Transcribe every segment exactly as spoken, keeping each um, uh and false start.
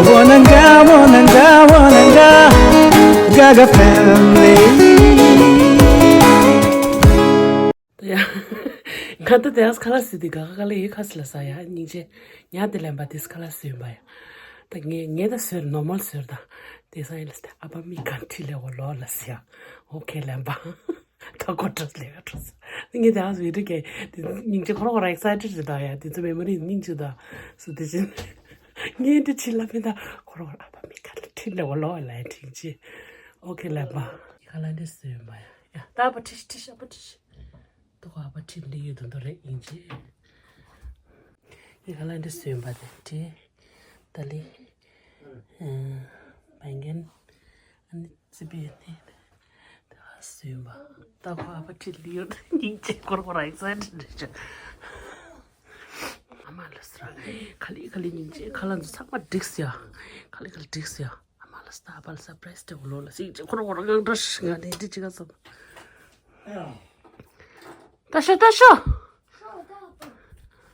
Wananga, wananga, wananga, Gaga family. ཡ། ང་ད་དེ་ཡང་ཁ་ལག་ཟེར་དུས་ག་ག་ལ་ཡི་ཁ་ཟེར་ལ་ས་ཡ་སྙིང་རྗེ། ཉ་དེ་ལན་པ་དེས་ཁ་ལག་ཟོས་ཡིན་པ་ཡ། ད་ངས་ངས་ད་ཟོས་ནོར་མལ་ཟོས་ད། དེ་སང་ཡིན་ལ་ས་ཨ་ཕ་མིག་ག་ཁྲིད་ལེ་འོ་ལོ་ལ་ཟེར་ཡ། ཨོ་ཁེ་ལན་པ། ད་གོ་ཁྲོ་ལེ་ག་ཁྲོ་ས། ངས་དེ་ཡང་བི་ཌི་ཡོ་ག་དེ་སྙིང་རྗེ་ཁོ་རང་ཁོ་རང་ཨེག་སའི་ཊེཌ་རེད་ད་ཡ། དེ་ཚོ་མེ་མོ་རི་སྙིང་རྗེ་ད། སུ་དེ་བཞིན། ངས་འདི་ཕྱི་ལ་མི་ད་ཁོ་རང་ཨ་ཕ་མིག་ག་ཁྲིད་ལེ་འོ་ལོ་ལ་ཡ་ཁྲིད་ཅི། ཨོ་ཁེ་ལན་པ། ཁ་ལག་འདི་ཟོས་ཡིན་པ་ཡ། ཡ་ད་ཨ་ཕ་ཁྲིད་ཁྲིད་ཨ་ཕ་ཁྲིད། ཏོ་ཁོ་ཨ་ཕ་ཁྲིད་འདི་ཡོད་དོ་འདོ་རེད་ཡིན་ཅི། ངས་ཁ་ལག་འདི་ཟོས་ཡིན་པ་དེ་ཁྲིད། ད་ལི། བན་གན། ཨ་ནི་ཙི་པི་ཡ་ནི། ད་ཟོས་ཡིན་པ། ད་ཁོ་ཨ་ཕ་ཁྲིད་ལི་ཡོད་སྙིང་རྗེ་ཁོ་རང་ཁོ་རང་ཨེག་སའི་ཊེཌ་རེད་ཅི། ཨ་མ་ལ་ཟེར། ག་ལེ་ག་ལེ་སྙིང་རྗེ་ཁ་ལག་ཚོ་ཚང་མ་འགྲིགས་ཡ། ག་ལེ་ག་ལེ་འགྲིགས་ཡ། ཨ་མ་ལ་ས་ཨ་ཕ་ལ་སར་པ་རའི་སི་སྤྲད་གོ་ལོ་ལ་སི་ཅི་ཁོ་རང་ཁོ་རང་ངང་འདྲ་ཤི་ང་ནི་འདི་ཅི་ག་སོ། ད་ཤོ་ད་ཤོ།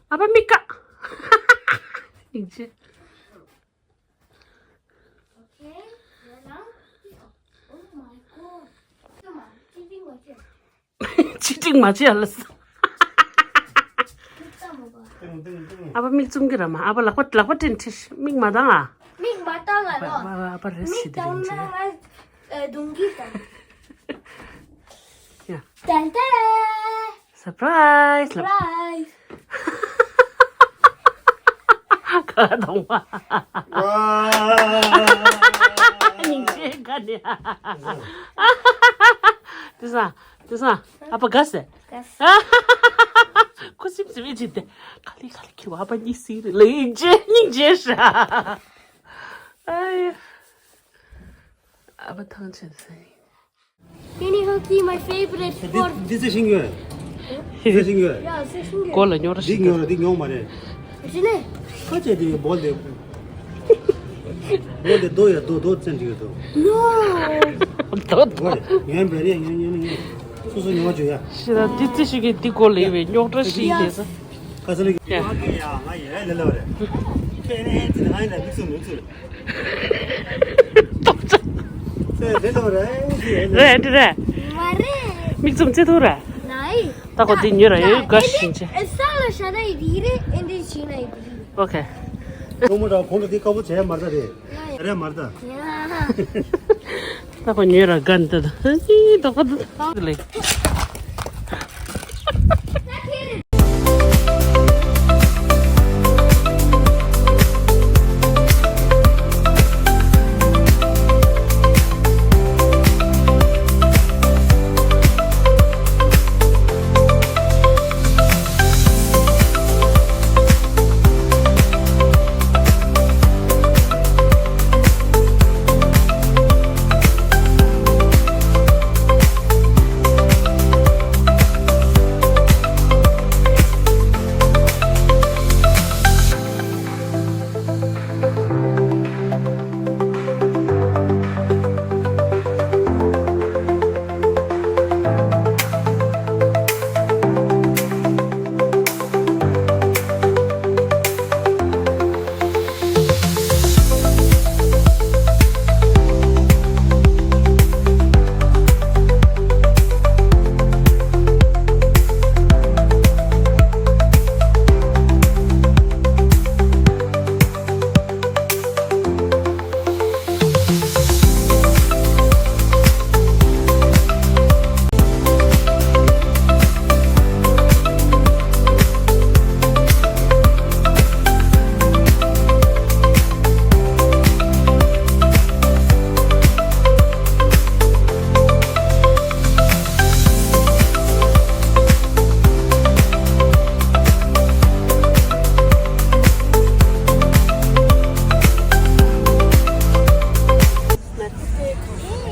ཨ་ཕ་མི་ཀ། ཡིན་ཅི། ཅི་ཏིང་མ་ཅི་ཡ་ལ་ས། ཨ་ཕ་མིག་བཙུམ་གི་ར་མ་ཨ་ཕ་ལག་པ་ལག་པ་སྤྲིན་ཁྲི་མིག་མ་དང་ཨ། མིག་མ་བཏང་ང་ལོ། ཨ་ཕ་རེ་སི་མིག་དེ་བཏང་རིང་ན་ཆེ། ང་རྡུང་གི་དང་། ཡ། ཏན་ཏན། སར་པ་རའི་སི་ལབ། སར་པ་རའི་སི། ག་དང་བ། སྙིང་རྗེ་ག་ནས། དེ་ས། དེ་ས། ཨ་ཕ་དགའ་སེ། དགའ་སེ། ཁུ་སིམ་སིམ་ཨེ་ཅི་དེ། ག་ལེ་ག་ལེ་ཁྱེད་ཨ་ཕ་གཉིས་སི་རེད་ལེ་ཡིན་ཅེ་སྙིང་རྗེ་ཧྲ། ཨ་ཡ། ཨ་ཕ་ཐང་ཆད་སེ། Can you hockey, my favorite sport? This is Xingyu. This is Xingyu. Yeah, this is Xingyu. གོ་ལ་ཉོ་ར་ཞིག་འདི་ཉོ་ར་འདི་ཉོ་མ་རེད། རེད་ལེ། ཁ་ཆེ་དེ་བོལ་དེ། བོལ་དེ་རྡོ་ཡ་རྡོ་རྡོ་བཙན་ཅིག་རྡོ། No. རྡོ་རྡོ། ཉོན་པ་རེད་ཉོན་ཉོན་ཉོན། སོ་སོ་ཉོ་བ་བཅུག་ཡ། ཤི་ད་འདི་རྩི་ཤིག་གི་འདི་གོ་ལ་ཡིན་པའི་རྙོག་དྲ་ཞིག་ཡིན་ས། ཁ་ས་ལ་གི་ཡ། ང་ཡ་ལ་ལ་བ་རེད། ཁེ་རེ་ཙི་ང་ཡ་ལ་མིག་སུ་མིག་སུ། རེད་རེད། མ་རེད། མིག་བཙུམ་བརྩི་ཐུབ་ར། ནའི། ད་གོ་འདི་ཉོས་ར་ཡོད་དགའ་ཞིང་ཆེ། ཨེ་ས་ལ་ཤ་ན་ཡི་དི་རེད་ཨེ་འདི་ཆི་ན་ཡི་དི་རེད། ཨོ་ཁེ། ཁོང་མོ་ད་ཁོང་ཚོ་དེ་དཀར་པོ་བྱས་མ་རེད་རེད། རེད་མ་རེད་ད། ད་གོ་ཉོས་ར་དགའ་འདི་ད་ཧི་ད་གོ་འདི་ལེ།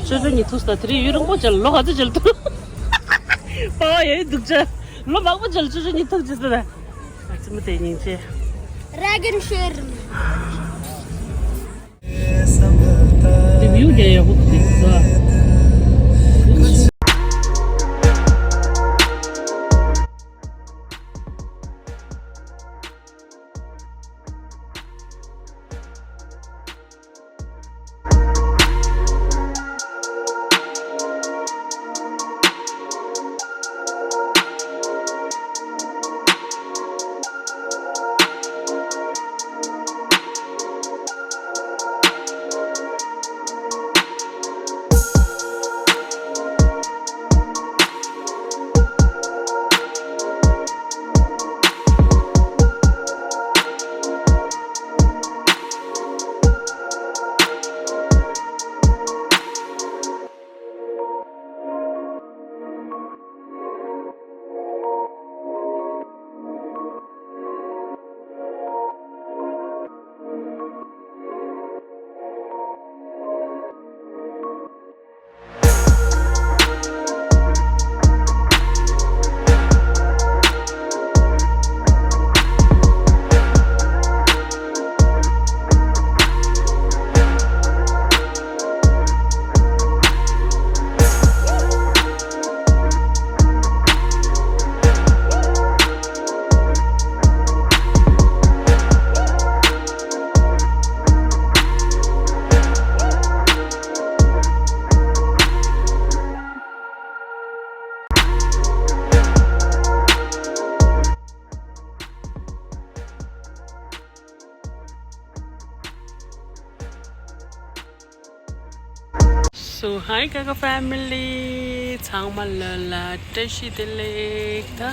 ཅོ་ཅོ་གཉིས་ཐུག་སྟེ་དེ་རིང་ཡུན་རིང་པོ་བྱས་ལོ་ག་ཚོད་བྱས་ཐུག་པ་བ་ཡོད་འདུག་ཅེས་ལོ་མང་པོ་བྱས་ཅོ་ཅོ་གཉིས་ཐུག་ཅེས་ཟེར། ཨ་ཙི་མོ་དེ་སྙིང་རྗེ། ར་གན་ཤེར། དེ་བིའུ་རྒྱ་ཡག་པོ་འདུག་ཟ། So, hi Gaga family. ཚང་མ་ལོ་ལ་བཀྲ་ཤིས་བདེ་ལེགས། ད་དེ་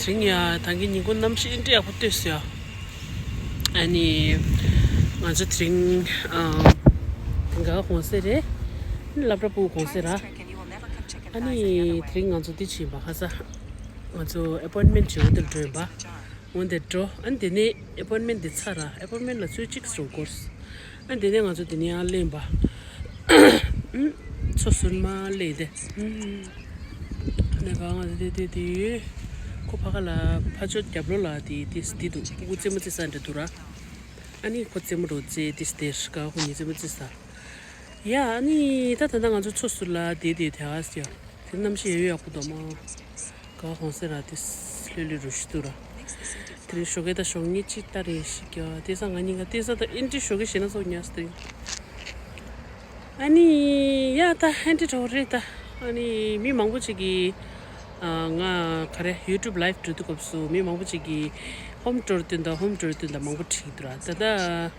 རིང་ཡ་ད་གིན་ཉིན་གུང་གནམ་གཤིས་འདི་འདྲ་ཡག་པོ་སྟོན་སོང་ཡ། ཨ་ནི་ང་ཚོ་དེ་རིང་ཨ་དེ་ག་གོང་སེ་རེད། སློབ་གྲྭ་ཕྲུ་གུ་གོང་སེ་ར། ཨ་ནི་དེ་རིང་ང་ཚོ་འདི་ཕྱིན་པ་ཁ་ས། ང་ཚོ་ཨེ་པོའིན་མེན་བྱེད་འོ་དེར་འགྲོ་ཡིན་པ། འོ་དེ་འགྲོ། ཨ་ནི་དེ་ནས་ཨེ་པོའིན་མེན་དེ་ཚར་ར། ཨེ་པོའིན་མེན་ལ་ཚོད་གཅིག་སོང་སྐོར། ཨ་ནི་དེ་ནས་ང་ཚོ་དེ་ནས་ཡར་སླེབས་པ། ཨུམ། མཚོ་ཟུར་མ་སླེབས་དེ། ཨུམ། ཨ་ནི་ག་ང་ཚོ་དེ་དེ་དེ། ཁོ་ཕ་ག་ལ་ཕ་ཆོས་རྒྱབ་ལོགས་ལ་དེ་དེ་དེ་འདུག་ཁོ་རྩེད་མོ་རྩེ་ས་འདྲ་འདུག་ར། ཨ་ནི་ཁོ་རྩེད་མོ་འགྲོ་རྩེ་དེ་དེ་ག་ཁོ་གཉིས་རྩེད་མོ་རྩེ་ས། ཡ་ཨ་ནི་ད་ད་ལྟ་ང་ཚོ་མཚོ་ཟུར་ལ་དེ་དེ་དེ་ཨ་སི་ཡ། དེ་གནམ་གཤིས་ཡོད་ཡག་པོ་འདུག་མ། ག་ཧོང་སེ་ར་དེ་ལྷོད་ལྷོད་རུ་ཤི་འདུག་ར། དེ་རིང་ཞོགས་ཀས་ད་ཞོགས་ཉིན་གཅིག་ལྟ་རེ་ཞིག་ཀྱ་དེ་ས་ང་གཉིས་ཀ་དེ་ས་ད་ཨིན་ཏི་ཞོགས་ཀས་ཞེ་ན་སོགས་ཉལ་སྟེ། ཨ་ནི་ཡ་ད་ཧན་ཏི་གྲོགས་རེད་ད། ཨ་ནི་མི་མང་པོ་ཅིག་གིས་ང་ག་རེ་ཡུ་ཊུབ་ལའིབ་འགྲོ་དུས་སྐབས་སུ་མི་མང་པོ་ཅིག་གིས་ཧོམ་ཊུར་སྟོན་ད་ཧོམ་ཊུར་སྟོན་ད་མང་པོ་དྲིས་འདུག་ར། ད་ད་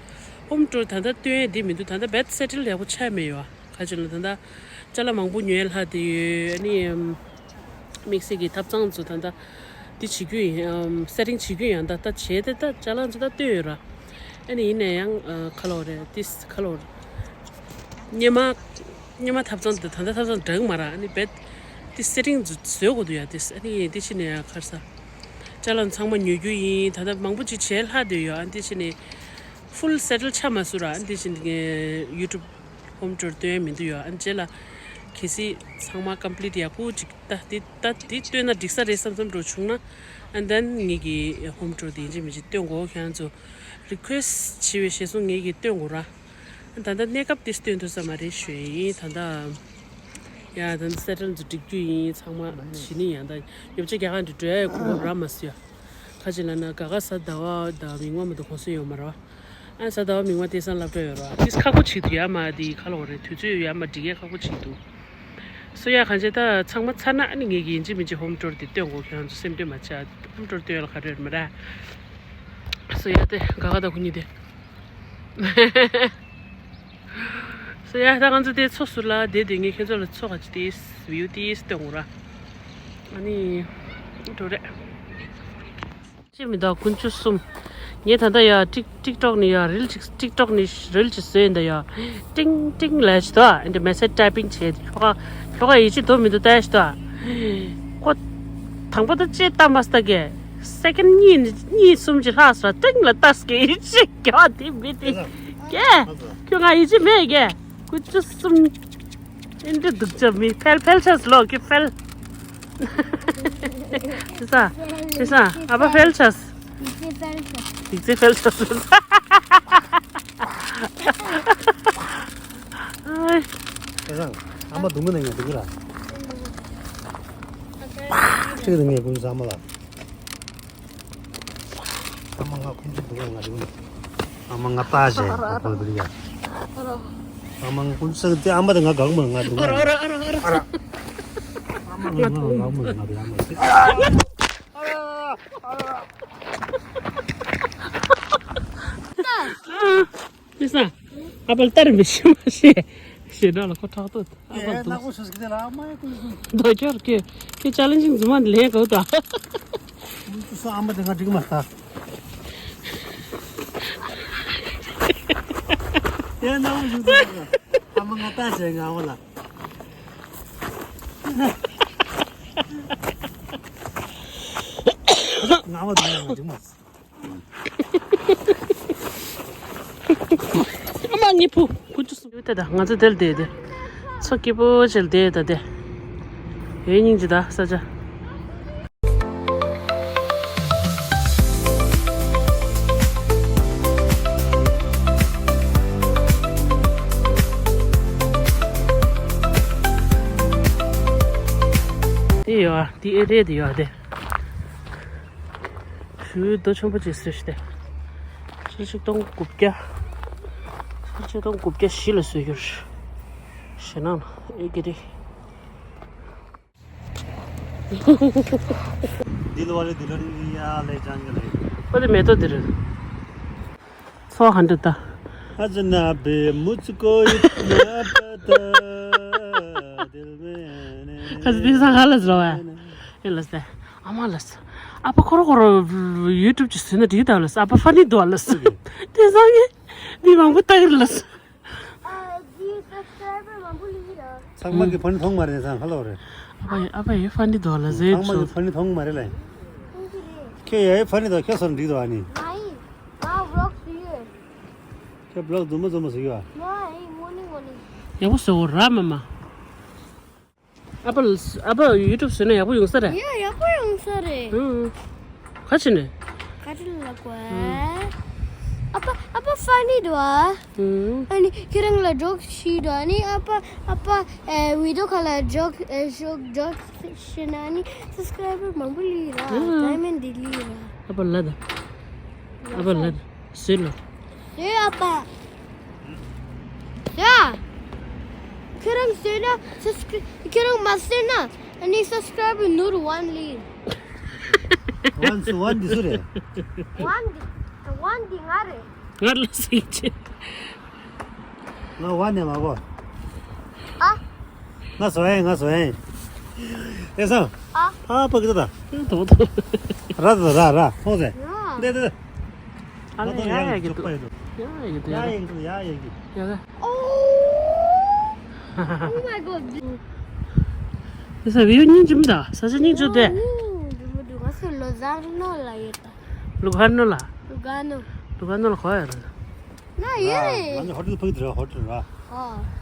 ཧོམ་ཊུར་ད་ད་སྟོན་ཡས་འདི་མི་འདུག་ད་ད་བེད་སེ་ཊལ་ཡག་པོ་ཆགས་མེད་ཡོད་ཨ། ཁ་ཅིག་ལ་ད་ལྟ་ཅ་ལག་མང་པོ་ཉོས་ལྷག་དེ་ཡོད། ཨ་ནི་དམིགས་བསལ་གྱི་ཐབ་ཚང་ཚོ་ད་ལྟ་འདི་བྱེད་རྒྱུ་ཡིན། སེ་ཊིང་བྱེད་རྒྱུ་ཡང་ད་ལྟ་བྱས་ཏེ་ད་ཅ་ལག་ཚོ་ད་བཏོན་ཡོད་ར། ཨ་ནི་ཡིན་ན་ཡང་ཁ་ལོ་རེད་ཏིས་ཁ་ལོ་རེད། སྙེ་མ་སྙེ་མ་ཐབ་ཚང་དེ་ད་ལྟ་ཐབ་ཚང་འདྲ་གི་མ་ར། ཨ་ནི་བེད་ཏི་སེ་ཊིང་ཚོ་བཟོས་དགོས་འདུག་ཡ་ཏིས། ཨ་ནི་འདི་ཕྱི་ནས་ཡང་ཁར་ས་ཅ་ལག་ཚང་མ་ཉོ་རྒྱུ་ཡིན། ད་ལྟ་མང་པོ་ཅིག་བྱས་ལྷག་དེ་ཡོད། ཨ་ནི་འདི་ཕྱི་ནས་ཧྥུལ་སེ་ཊལ་ཆགས་མ་སོང་ར། ཨ་ནི་འདི་ཕྱི་ནས་ཡུ་ཊུབ་ཧོམ་ཊུར་སྟོན་ཡ་མི་འདུག་ཡོད། ཨ་ནི་རྗེས་ལ་གལ་སྲིད་ཚང་མ་ཀམ་པི་ལིཊ་ཡག་པོ་ཅིག་ད་དེ་ད་དེ་སྟོན་ན་འགྲིག་ས་རེད་བསམ་བསམ་འགྲོ་བྱུང་ན། ཨ་ནི་ངེད་ཀྱི་ཧོམ་ཊུར་དེ་ཡིན་གཅིག་མིན་གཅིག་སྟོན་དགོས། ཁྱེད་རང་ཚོ་རི་ཁུ་ཨེ་སི་ཊི་བྱས་པའི་ཞེས་སོང་ངེད་ཀྱིས་སྟོན་དགོས་ར། ཨ་ནི་ད་ལྟ་གནས་སྐབས་དེ་སྟོན་ཐུབ་ས་མ་རེད་ཞུ་ཡ་ཡིན། ད་ལྟ་ཡ་ད་ལྟ་སེ་ཊལ་ཚོ་སྒྲིག་རྒྱུ་ཡིན། ཚང་མ་ཞི་ནི་ཡང་ད་ཉོ་ཆ་རྒྱག་ག་འདྲ་འགྲོ་ཡ་ཁོ་ར་མ་སུ་ཡ། ཁ་ཅིག་ལ་ན་ག་ག་ས་ཟླ་བ་ད་མིག་མ་མ་དུ་གོང་སུ་ཡོད་མ་ར། ཨ་ས་ད་བ་མིག་མ་དེ་སང་སློབ་གྲྭ་ཡོད་ར། ཏིས་ཁག་པོ་ཆེ་འདུག་ཡ་མ་དེ་ཁ་ལོ་རེད། དུས་ཚོད་ཡ་མ་འགྲིག་ཡ་ཁག་པོ་ཆེ་འདུག་སོ་ཡ་གང་བྱས་ད་ཚང་མ་ཚར་ན་ཨ་ནི་ངེད་ཀྱི་ཡིན་གཅིག་མིན་གཅིག་ཧོམ་ཊུར་དེ་སྟོན་དགོས། ཁྱེད་རང་ཚོ་སེམས་ཁྲལ་མ་བྱ། ཧོམ་ཊུར་སྟོན་ཡ་ལ་ག་རེ་ཡོད་མ་ར། སོ་ཡ་དེ་ག་ག་ད་ཁུ་ཉི་དེ། སོ་ཡ་ད་ང་ཚོ་དེ་མཚོ་ཟུར་ལ་དེ་དེ་ངས་ཁྱེད་ཚོ་ལ་མཚོ་ག་ཅི་དེ་བིའུ་དེ་སྟོན་དགོས་ར། ཨ་ནི་འགྲོ་རེད། ཅི་མི་འདུག་དཀོན་མཆོག་གསུམ། ངས་ད་ལྟ་ཡ་ཊིག་ཊིག་ཊོག་ནས་ཡ་རིལ་ཅིག་ཊིག་ཊོག་ནས་རིལ་ཅིག་བཟོས་ཡིན་ད་ཡ། ཏིང་ཏིང་ལབ་ཞིག་འདུག་ཨ་འདི་མེ་སེ་ཇི་ཊའི་པིང་བྱས་ཏེ་ཁྱོ་ག་ཁྱོ་ག་ཡིད་ཆེས་འདུག་མི་འདུག་ལྟ་ཞིག་འདུག་ཨ། ཁོ་དང་པོ་ད་ཅི་ལྟ་མ་ལྟ་གི། སེ་ཀེན་གཉིས་གཉིས་གསུམ་ཅིག་ལྷག་སོང་ཏིང་ལ་ལྟ་སྐད་ཡིད་ཆེས་རྒྱག་དེ་མི་དེ་གས། ཁྱོད་ང་ཡིད་ཆེས་མེད་གས། དཀོན་མཆོག་གསུམ། ཨིན་འདྲ་སྡུག་ཅག་མི་ཕལ་ཕལ་ཆགས་ལོ་ཀི་ཕལ། དེ་ས། དེ་ས། ཨ་ཕ་ཕལ་ཆགས། དེ་ཚེ་ཕལ་ཆགས། ཨ་ཡ། ཨ་མ་སྡུག་མི་ནས་ཡང་སྡུག་གི་ར། ཁྲིག་རེ་ངས་ཀུན་ཟ་མ་ལ། ཨ་མ་ང་ཀུན་གྱི་འདུག་ང་རིང་། ཨ་མ་ང་ལྟ་བྱས་ཁོ་ལ་བིར་ཡ། ཨ་མ་ང་ཀུན་སེང་དེ་ཨ་མ་དེ་ང་གག་མ་ང་འདུག་ང་ར། ཨ་མ་ང་ང་གག་མ་ང་ར་ཨ་མ་དེ། མི་ས། ཨ་པལ་ལྟར་མི་ཤེས་མ་ཤེས། ཞེ་དྲག་ལ་ཁོ་ཕྲག་དོག་ཨ་པལ་དོག་ནག་པོ་ཤོས་ཀྱི་དེ་ལ་ཨ་མ་ཀུན་སུ། དོ་ཁྱོར་ཁྱོད་ཁྱོད་ཅ་ལེན་ཇིང་རྫུན་མ་འདི་ལེན་གོ་ད། ཀུན་སུ་ཨ་མ་དེ་ང་འགྲིག་མ་ཐག་དེ་ནག་པོ་ཤོས་ཀྱི་ཨ་མ་ང་ལྟ་བྱས་ང་བ་ལ། ང་བ་དེ་ང་འགྲིག་མ། ཨ་མ་ངའི་བུ་བུ་ཆུ་སུ་ཡོད་དེ་ད་ང་ཚོ་དེར་བསྡད་དེ། མཚོ་སྐྱིད་པོ་ཅིག་ལ་བསྡད་ད་དེ། ཡོད་སྙིང་རྗེ་ད་ས་ཆ། དེ་ཡོད་ཨ་དེ་ཨེ་རེད་དེ་ཡོད་ཨ་དེ། ཞུ་རྡོ་ཆེན་པོ་ཅིག་བཟོས་ཤིག་སྟེ། ཕྱི་ཆིག་སྟོང་དགུ་བརྒྱ། ཕྱི་ཆིག་སྟོང་དགུ་བརྒྱ་བཞི་ལ་བཟོས་ཡོད། ཞེ་ནང་ཨེ་ཀི་རེད། འདི་ལོ་རེ་འདི་ལོ་ནི་ཡ་ལེ་ཅང་གི་རེད། ཨོ་དེ་མེ་ཏོག་འདི་རེད། མཚོ་ཧན་འདྲ་ད། ཁ་ཅིག་ན་བེ་མུ་ཙི་ཀོ་ཡི་ན་པ་ཏ་དིལ་མེ་ནེ། ཁ་ཅིག་དེང་སང་ཧ་ལས་རོ་བ། ཨེ་ལས་ཏེ། ཨ་མ་ལས། ཨ་ཕ་ཁོ་རོ་ཁོ་རོ་ཡུ་ཊུབ་ཅིག་བཟོས་ན་འགྲིག་ད་ལས། ཨ་ཕ་ཕ་ནི་འདུག་ལས། དེང་སང་ངས་མི་མང་པོ་ལྟ་གི་ལས། ཨ་ཇི་སབ་སི་ཀ་རའི་བར་མང་པོ་ལི་ར། ཚང་མ་གི་ཕ་ནི་མཐོང་མ་རེད་ཚང་ཧ་ལོ་རེད། ཨ་ཕ་ཡི་ཨ་ཕ་ཡི་ཕ་ནི་འདུག་ལས་ཟེར་ཚང་མ་ཆོག་གི་ཕ་ནི་མཐོང་མ་རེད་ལས། ཁྱོད་ཡ་ཡི་ཕ་ནི་དང་ཁྱོད་སོར་འགྲིག་འདུག་ཨ་ནི། ང་ཡི་ང་བི་ལོག་བཟོས་ཡོད། ཁྱོད་བི་ལོག་རྫུན་མ་རྫུན་མ་བཟོས་ཡོད་ཨ། ང་ཡི་མོ་ནི་མོ་ནི། ཡག་པོ་བཟོ་ར་མ་མ། ཨ་ཕ་ཨ་ཕ་ཡུ་ཊུབ་བཟོས་ན་ཡག་པོ་ཡོང་ས་རེད། ཡ་ཡག་པོ་ཡོང་ས་རེད། ཨུ། ག་ཅི་ནས། ག་ཅི་ལ་གོ། ཨ་ཕ་ཨ་ཕ་ཕ་ནི་འདུག་ཨ། ཨུ། ཨ་ནི་ཁྱེད་རང་ལ་ཇོག་ཤི་འདུག་ཨ་ནི་ཨ་ཕ་ཨ་ཕ་ཨེ་བི་ཌི་ཡོ་ཁ་ལ་ཇོག་ཨེ་ཇོག་ཇོག་ཤི་ན་ཨ་ནི་སབ་སི་ཀ་རའི་བར་མང་པོ་ལི་ར། ཨུ། ཌའི་མོན་ཌི་ལི་ར། ཨ་ཕ་ལ་ད། ཨ་ཕ་ལ་ད། ཟེར་ལོ། ཟེར་ཨ་ཕ། ཟེར་ཨ། ཁྱེད་རང་ཟེར་ན་སབ་སི་ཀ་རའི་ཁྱེད་རང་མ་ཟེར་ན་ཨ་ནི་སབ་སི་ཀ་རའི་བར་ནོར་ཝན་ལི། ཝན་སུ་ཝན་འདི་སུ་རེད། ཝན་འདི་ཝན་འདི་ང་རེད། ང་ལ་ཟེར་ཅེ། ང་ཝན་ནས་མ་གོ། ཨ། ང་བཟོ་ཡིན་ང་བཟོ་ཡིན། ཨེ་སང་། ཨ། ཨ་ཕ་གི་ད་ད། དོ་དོ། ར་ད་ར་ར་ཧོ་ཟེ། ཡ། འདི་འདི། ཨ་ལ་ཡ་ཡ་གི་འདུག་ཡ་ཡ་གི་འདུག་ཡ་ཡ་གི་འདུག་ཡ་ཡ་གི། ཡ་ག། Oh my god. དེ་ས་བེའུ་སྙིང་རྗེ་མི་འདུག་ས་ཆ་སྙིང་རྗེ་དེ། སྙིང་རྗེ་མི་འདུག་ང་ཚོ་ལོ་ཟར་ནོ་ལ་ཡོད་ད། ལུ་ག་ནོ་ལ། ལུ་ག་ནོ། ལུ་ག་ནོ་ལ་གོ་ཡ་ར། ན་ཡོད་རེད། ང་ཚོ་ཧོ་ཊེལ་ཕུག་དེ་ར་ཧོ་ཊེལ་ར། ཨ།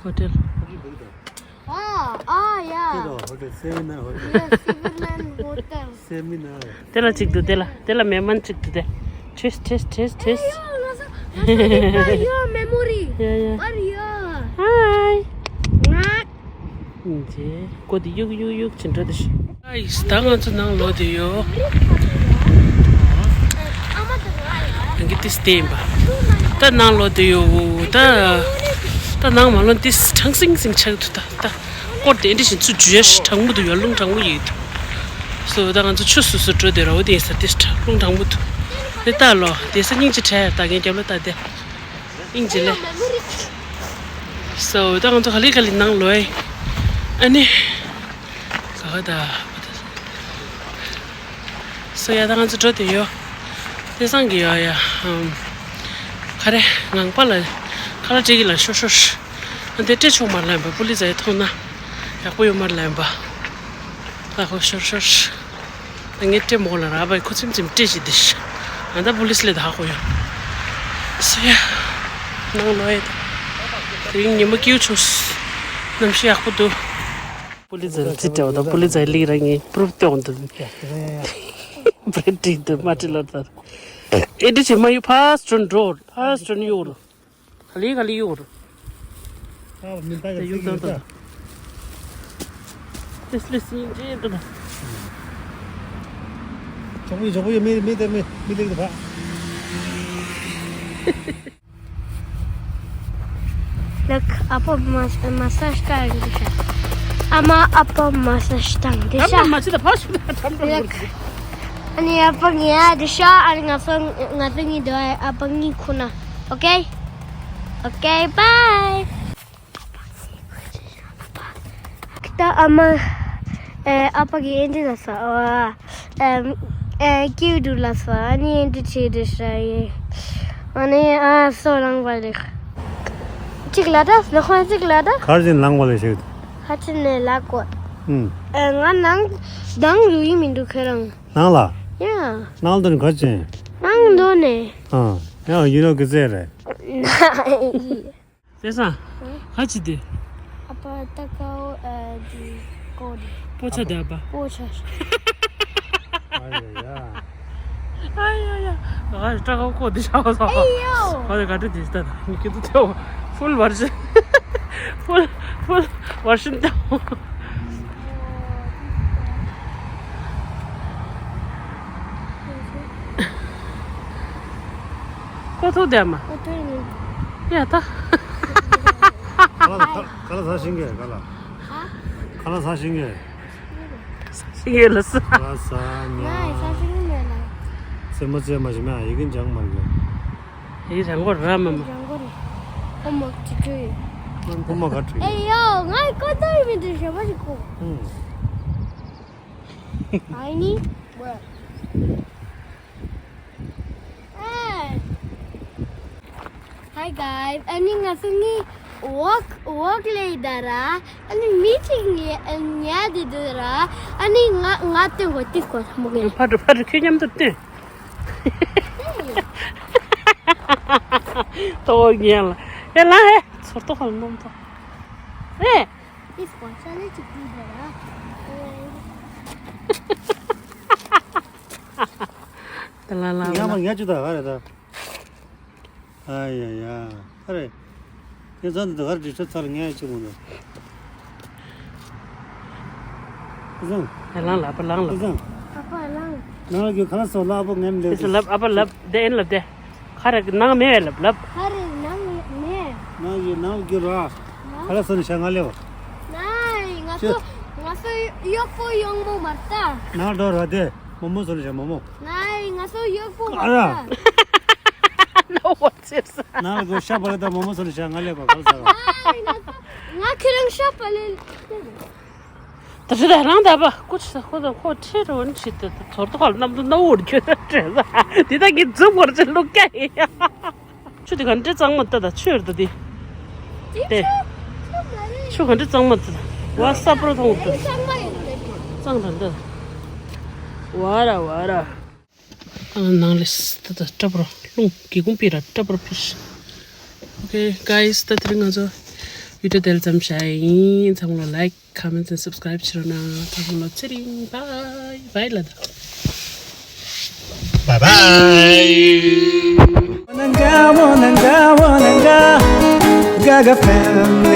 ཧོ་ཊེལ། ཨ་ཨ་ཡ། དེ་ར་ཧོ་ཊེལ་སེ་མི་ནར་ཧོ་ཊེལ། ཡ་སེ་མི་ནར་ཧོ་ཊེལ། སེ་མི་ནར། དེ་ལ་གཅིག་འདུག་དེ་ལ་དེ་ལ་མེ་མན་གཅིག་འདུག་དེ། ཁྲིས་ཁྲིས་ཁྲིས་ཁྲིས། ཨེ་ཡོ་ང་ཚོ་ང་ཚོ་ཡོད་པ་ཡོད་མེ་མོ་རི། ཡ་ཡ། པར་ཡོད། ཧའི། ང་། ཡིན་ཅེ། གོ་དེ་གཡུག་གཡུག་གཡུག་ཅིན་འགྲོ་དེ་ཤི། ཨ་ཡིས་ད་ང་ཚོ་ནང་ལོག་དེ་ཡོད། ཨ་མ་དང་ང་ཡ། ང་གི་ཏིས་བལྟས་ཡིན་པ། ད་ནང་ལོག་དེ་ཡོད། ད་ད་ནང་མ་ལོག་ཏིས་གྲང་སིང་སིང་ཆགས་འདུག་ད་ད་སྐོར་དེ་འདྲ་བཞིན་ཚུར་འཇུ་ཡ་ཞིག་གྲང་མོ་འདུག་ཡ་རླུང་གྲང་མོ་ཡིན་འདུག་སོ་ད་ང་ཚོ་ཆུ་སོ་སོ་འགྲོ་དེ་ར་བོ་དེ་ཡིན་ས་ཏིས་རླུང་གྲང་མོ་འདུག་དེ་ད་ལོ་དེ་ས་སྙིང་རྗེ་བྲལ་ད་ངའི་རྒྱབ་ལོ་ད་དེ། ཨིན་ཇི་ལེ། སོ་ད་ང་ཚོ་ག་ལེ་ག་ལེ་ནང་ལོག་ཨེ། ཨ་ནི། ག་ག་ད། སོ་ཡ་ད་ང་ཚོ་འགྲོ་དེ་ཡོད། དེ་སང་གི་ཡོད་ཡ། ཁ་རེ་ངང་པ་ལ། ཁ་ལ་ཏྲེ་གི་ལ་ཤོར་ཤོར། ཨ་དེ་སྤྲད་ཆོག་མ་རེད་ལབ་པ་པུ་ལི་ཛའི་མཐོང་ན། ཡག་པོ་ཡོད་མ་རེད་ལབ་པ། ད་ཁོ་ཤོར་ཤོར། ངས་སྤྲད་མོ་ལ་ར་བའི་ཁོ་ཚིམ་ཚིམ་སྤྲད་ཤི་དེ་ཤི། ཨ་ད་པུ་ལིས་ལས་ད་ཧ་གོ་ཡོད། སོ་ཡ། ནང་ལོག་ཡ་ད། དེ་རིང་ཉི་མ་སྐྱིད་ཆུང་། གནམ་གཤིས་ཡག་པོ་འདུག་པུ་ལི་ཛར་ཚིག་འདྲ་བ་དང་པུ་ལི་ཛར་ལིག་རང་ངས་པུ་རུབ་སྟོན་འདུག་བྲེ་བྲིས་འདུག་མ་བྲིས་ལ་ད། ཨེ་འདྲ་བྱེད་མ་ཡོད་ཕ་སི་ཊོན་འགྲོ། ཕ་སི་ཊོན་གཡུག་རོ། ག་ལེ་ག་ལེ་གཡུག་རོ། ཨ་མི་ད་ཡ་ཡུག་ད་ད། ལིས་ལིས་སྙིང་རྗེ་འདུག་ད། ཇོག་པོ་ཡོད་ཇོག་པོ་ཡོད་མི་མི་དེ་མི་མི་དེ་གི་ཕ། Look, ཨ་ཕ་མ་མ་སཱ་ཇི་བཏང་འདི་ཤ། ཨ་མ་ཨ་ཕ་མ་སཱ་ཇི་བཏང་འདི་ཤ། ཨ་མ་མ་ཅི་ད་ཕ་ཤུ་ད་ཁྲམ་ཁྲམ། Look. ཨ་ནི་ཨ་ཕ་ངའི་ཨ་འདི་ཤ། ཨ་ནི་ང་ཚོ་ང་ཚོ་གཉིས་འདི་ཨ་ཕ་གཉིས་ཁུ་ན། Okay? Okay, bye. ད་ཨ་མ། ཨ་ཕ་གི་ཨེ་འདྲ་ལ་ས། ཨ་ཨ་ཀིའུ་ཏུ་ལ་ས། ཨ་ནི་ཨེ་འདྲ་བྱེད་དེ་ཤ་ཡེ། ཨ་ནི་ཨ་སོ་རང་བ་ལེགས། གཅིག་ལ་ད་ལོ་ཁོང་གཅིག་ལ་ད། གར་ཅན་ལང་བ་ལེ་ཤེད། ཧ་ཅི་ནས་ལ་གོ། ཨུམ། ཨ་ང་ནང་དང་རུ་ཡིན་མི་འདུག་ཁྱེད་རང་། ནང་ལ། ཡ། ནང་དུ་ནི་གར་ཅན། ནང་དུ་ནས། ཨ་ཡང་ཡུ་རོ་གི་ཟེ་རེད། དེ་སང་། ཧ་ཅི་དེ། ཨ་ཕ་ད་ཀའོ་ཨ་ཇི་ཀོ་དེ། པོ་ཆ་དེ་ཨ་ཕ། པོ་ཆ། ཨ་ཡ་ཡ། ཨ་ཡ་ཡ། ཨ་ད་ཀའོ་ཀོ་དེ་ཤ་བ་ས། ཨེ་ཡོ། ཨ་དེ་ག་དེ་དེ་ད་ནི་ཀི་དུ་ཏོ། Full version. Full full version ཏོ། ཀོ་ཐུག་དེ་མ། ཀོ་ཐུག་ནི། ཡ་ད། ག་ལ་ག་ལ་ཟ་ཤིང་གེ་ག་ལ། ཧ། ག་ལ་ཟ་ཤིང་གེ། ཟ་ཤིང་གེ་ལ་ཟ། ག་ལ་ཟ་ཉ། ང་ཡི་ཟ་ཤིང་མེད་ལ། ཙེ་མོ་ཙེ་མ་ཞིག་མ་ཡི་གེ་འཇང་མ་གེ། ཡི་རང་གོ་ར་མ་མ། རང་གོ་རེ། ཨོ་མ་ཁྲི་ཁྲི། ཨོ་མ་ཁ་ཁྲི། ཨེ་ཡོ། ང་ཀོ་ཏོ་མི་འདུག་ཞེ་པོ་ཞིག་གོ། ཨུམ། I need work. Hey. Hi guys. ཨ་ནི་ང་ཚོ་ནི་walk walk ལས་ད་ར། ཨ་ནི་མི་གཅིག་ཉལ་ཉལ་དེ་འདུག་ར། ཨ་ནི་ང་ང་སྟོན་གོ་ཏི་གོ་མོ་གེ། ཕ་དྲུ་ཕ་དྲུ་ཁྱོད་མཉམ་དུ་སྟོན། ཏོ་ཉལ་ལ། ཨེ་ལ་ཧེ། ཚོར་ཏོ་ཧལ་ནོམ་ཏོ། ཨེ། ཨིས་ཀོ་ཆ་ལེ་ཅིག་དུས་དེ་ར། ཏ་ལ་ལ་ལ། ཡ་མ་ཡ་ཅི་ད་ཧ་རེ་ད། ཨ་ཡ་ཡ། ཧ་རེ། ཁྱེད་ཚང་འདི་གར་འདྲི་ཆོད་ཚར་ངས་ཅི་མོ་འདུག་ཨ་ཟང་། ཨ་ལང་ལ་ཨ་ཕ་ལང་ལ། ཨ་ཟང་། ཨ་ཕ་ལང་། ནང་ལ་གི་ཁ་ལ་སོ་ལ་ཨ་ཕ་ངེམ་ལེ། ཨ་ལབ་ཨ་ཕ་ལབ་དེ་ཨེན་ལབ་དེ། ཁ་རེ་ནང་མེད་ལབ་ལབ། ཁ་རེ་ནང་མེད། ནང་གི་ནང་གི་ར། ཁ་ལ་སོ་ནི་ཤ་ང་ལེ་བ། ནའི་ང་ཚོ་ང་ཚོ་གཡོག་པོ་ཡོང་མོ་མ་རེད་ད། ནང་འགྲོ་ར་དེ་མོ་མོ་སོ་ནི་ཤ་མོ་མོ། ནའི་ང་ཚོ་གཡོག་པོ་མ་རེད་ད། ནོ་ཝ་ཅེས། ནང་གི་ཤ་པ་ལེ་ད་མོ་མོ་སོ་ནི་ཤ་ང་ལེ་བ་ཁ་ལ་སོ། ནའི་ང་ཚོ་ང་ཁྱེད་རང་ཤ་པ་ལེ། ད་ཁྲི་ད་རང་ད་པ་ཀུ་ཆི་ད་ཁོ་ད་ཁོ་ཁྲི་རོ་ནི་ཆི་ད་ད་ཚོར་ད་ཁོ་ལ་གནམ་དུ་ནོ་ཝུར་ཁྱོད་ད་ཁྲི་ད་འདི་ད་གི་འཛུམ་གོར་ཅི་ལུག་ཀ་ཡ། ཆུ་དེ་ག་འདྲ་གཙང་མ་ད་ད་ཆུ་ཡོད་ད་དེ། དེ་ཆུ་ག་འདྲ་གཙང་མ་ད་ད་བ་ས་པྲོ་ཐོང་ད་གཙང་མ་ཡོད་ད་གཙང་ད་ད་བ་ར་བ་ར། ཨ་ནང་ལས་ད་ད་ཏྲ་པྲོ་རླུང་གི་ཀུང་པི་ར་ཏྲ་པྲོ་ཕིས། Okay guys, ད་དེ་རིང་ང་ཚོ་བི་ཌིའོ་དེ་ལ་ཙམ་བྱ་ཡིན། ཚང་མ་ལ་like, comment and subscribe བྱེད་རོགས་གནང་། ཚང་མ་ལ་ཚེ་རིང་bye bye ལ་ད། Bye bye. Gaga FM.